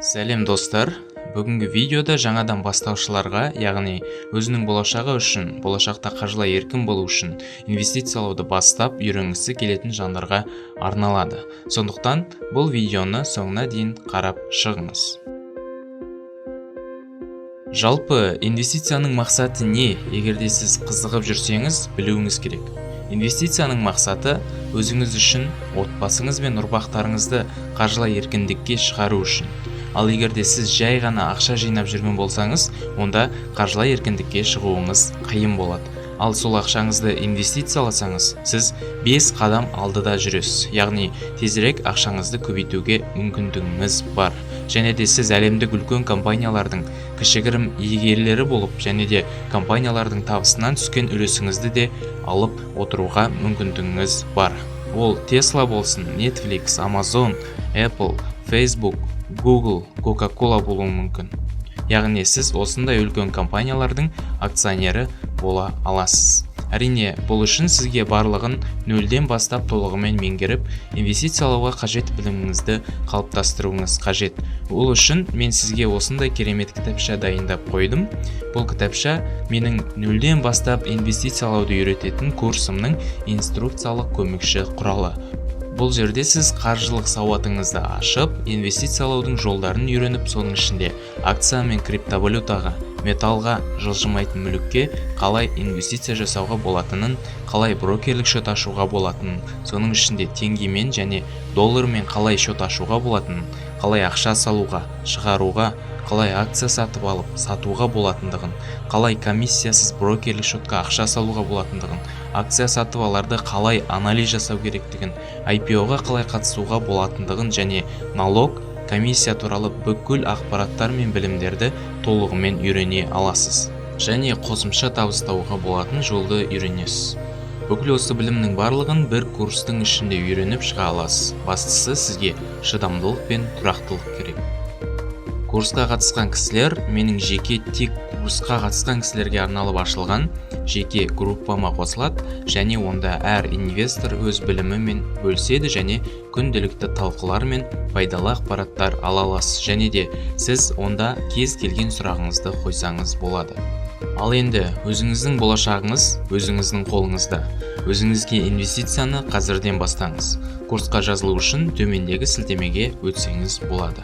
Сәлем, достар! Бүгінгі видеода жаңадан бастаушыларға, яғни өзінің болашағы үшін, болашақта қаржылай еркін болу үшін инвестициялауды бастап үйренгісі келетін жандарға арналады. Сондықтан бұл видеоны соңына дейін қарап шығыңыз. Жалпы, инвестицияның мақсаты не? Егер де сіз қызығып жүрсеңіз, білуіңіз керек. Инвестицияның мақсаты – өзіңіз үшін, отбасыңыз бен ұрпақтарыңызды қаржылай еркіндікке шығару үшін. Ал егер де сіз жай ғана ақша жинап жүрген болсаңыз, онда қаржылай еркіндікке шығуыңыз қиын болады. Ал сол ақшаңызды инвестицияласаңыз, сіз 5 қадам алдыда жүресіз, яғни тезірек ақшаңызды көбейтуге мүмкіндігіңіз бар. Және де сіз әлемдік үлкен компаниялардың кішігірім иегерлері болып және де компаниялардың табысынан түскен үлесіңізді де алып отыруға мүмкіндігіңіз бар. Ол Tesla болсын, Netflix, Amazon, Apple, Facebook, Google, Coca-Cola болуы мүмкін. Яғни сіз осындай үлкен компаниялардың акционері бола аласыз. Әрине, бұл үшін сізге барлығын нөлден бастап толығымен меңгеріп, инвестициялауға қажет біліміңізді қалыптастыруыңыз қажет. Ол үшін мен сізге осындай керемет кітапша дайындап қойдым. Бұл кітапша – менің нөлден бастап инвестициялауды үйрететін курсымның инструкциялық көмекші құралы. Бұл жерде сіз қаржылық сауатыңызды ашып, инвестициялаудың жолдарын үйреніп, соның ішінде акция мен криптовалютаға, металлға, жылжымайтын мүлікке қалай инвестиция жасауға болатынын, қалай брокерлік счет ашуға болатынын, соның ішінде теңгемен және доллармен қалай счет ашуға болатынын, қалай ақша салуға, шығаруға, қалай акция сатып алып, сатуға болатындығын, қалай комиссиясыз брокерлік счетқа ақша салуға болатындығын, акция сатып аларда қалай анализ жасау керектігін, IPO-ға қалай қатысуға болатындығын және налог, комиссия туралы бүкіл ақпараттар мен білімдерді толығымен үйрене аласыз. Және қосымша табыс табуға болатын жолды үйренесіз. Бүкіл осы білімнің барлығын бір курстың ішінде үйреніп шыға аласыз. Бастысы, сізге шыдамдылық пен тұрақтылық керек. Курсқа қатысқан кісілер менің жеке, тек курсқа қатысқан кісілерге арналып ашылған жеке группама қосылады және онда әр инвестор өз білімімен бөліседі және күнделікті талқылар мен пайдалы ақпараттар ала аласыз. Және де сіз онда кез келген сұрағыңызды қойсаңыз болады. Ал енді өзіңіздің болашағыңыз өзіңіздің қолыңызда. Өзіңізге инвестицияны қазірден бастаңыз. Курсқа жазылу үшін төмендегі сілтемеге өтсеңіз болады.